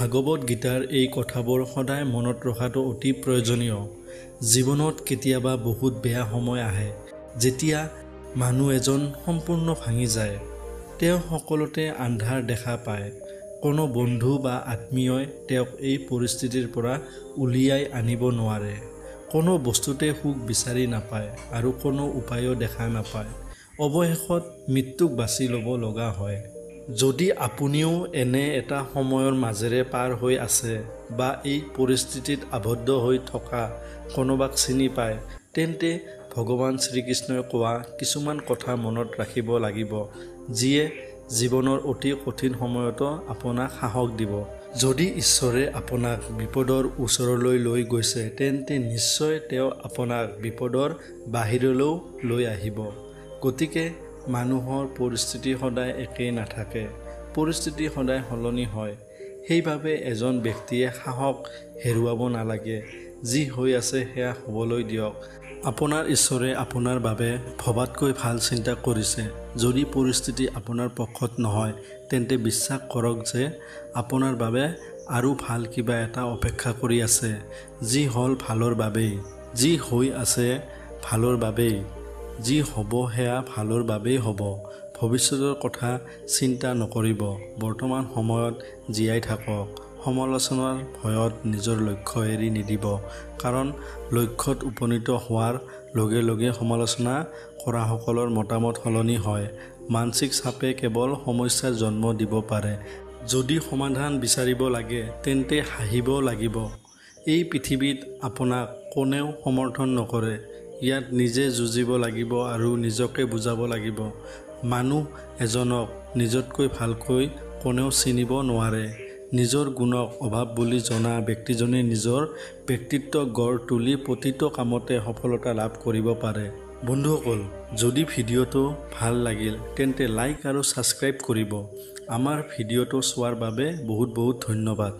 ভাগৱত গীতাৰ এই কথাবোৰ সদায় মনত ৰখাটো অতি প্ৰয়োজনীয়। জীৱনত কেতিয়াবা বহুত বেয়া সময় আহে, যেতিয়া মানুহ এজন সম্পূৰ্ণ ভাঙি যায়। তেওঁ সকলোতে আন্ধাৰ দেখা পায়। কোনো বন্ধু বা আত্মীয়ই তেওঁক এই পৰিস্থিতিৰ পৰা উলিয়াই আনিব নোৱাৰে। কোনো বস্তুতে সুখ বিচাৰি নাপায় আৰু কোনো উপায়ো দেখা নাপায়। অৱশেষত মৃত্যুক বাছি ল'ব লগা হয়। যদি আপুনিও এনে এটা সময়ৰ মাজেৰে পাৰ হৈ আছে বা এই পৰিস্থিতিত আবদ্ধ হৈ থকা কোনোবাক চিনি পায়, তেন্তে ভগৱান শ্ৰীকৃষ্ণই কোৱা কিছুমান কথা মনত ৰাখিব লাগিব, যিয়ে জীৱনৰ অতি কঠিন সময়তো আপোনাক সাহস দিব। যদি ঈশ্বৰে আপোনাক বিপদৰ ওচৰলৈ লৈ গৈছে, তেন্তে নিশ্চয় তেওঁ আপোনাক বিপদৰ বাহিৰলৈও লৈ আহিব। গতিকে মানুহৰ পৰিস্থিতি সদায় একেই নাথাকে, পৰিস্থিতি সদায় সলনি হয়। সেইবাবে এজন ব্যক্তিয়ে সাহস হেৰুৱাব নালাগে। যি হৈ আছে সেয়া হ'বলৈ দিয়ক। আপোনাৰ ঈশ্বৰে আপোনাৰ বাবে ভবাতকৈ ভাল চিন্তা কৰিছে। যদি পৰিস্থিতি আপোনাৰ পক্ষত নহয়, তেন্তে বিশ্বাস কৰক যে আপোনাৰ বাবে আৰু ভাল কিবা এটা অপেক্ষা কৰি আছে। যি হ'ল ভালৰ বাবেই, যি হৈ আছে ভালৰ বাবেই, যি হ'ব সেয়া ভালৰ বাবেই হ'ব। ভৱিষ্যতৰ কথা চিন্তা নকৰিব, বৰ্তমান সময়ত জীয়াই থাকক। সমালোচনাৰ ভয়ত নিজৰ লক্ষ্য এৰি নিদিব, কাৰণ লক্ষ্যত উপনীত হোৱাৰ লগে লগে সমালোচনা কৰাসকলৰ মতামত সলনি হয়। মানসিক চাপে কেৱল সমস্যাৰ জন্ম দিব পাৰে। যদি সমাধান বিচাৰিব লাগে, তেন্তে হাঁহিব লাগিব। এই পৃথিৱীত আপোনাক কোনেও সমৰ্থন নকৰে। ইয়াত নিজে যুঁজিব লাগিব আৰু নিজকে বুজাব লাগিব। মানুহ এজনক নিজতকৈ ভালকৈ কোনেও চিনিব নোৱাৰে। নিজৰ গুণক অভাৱ বুলি জনা ব্যক্তিজনে নিজৰ ব্যক্তিত্ব গঢ় তুলি প্ৰতিটো কামতে সফলতা লাভ কৰিব পাৰে। বন্ধুসকল, যদি ভিডিঅ'টো ভাল লাগিল তেন্তে লাইক আৰু ছাবস্ক্ৰাইব কৰিব। আমাৰ ভিডিঅ'টো চোৱাৰ বাবে বহুত বহুত ধন্যবাদ।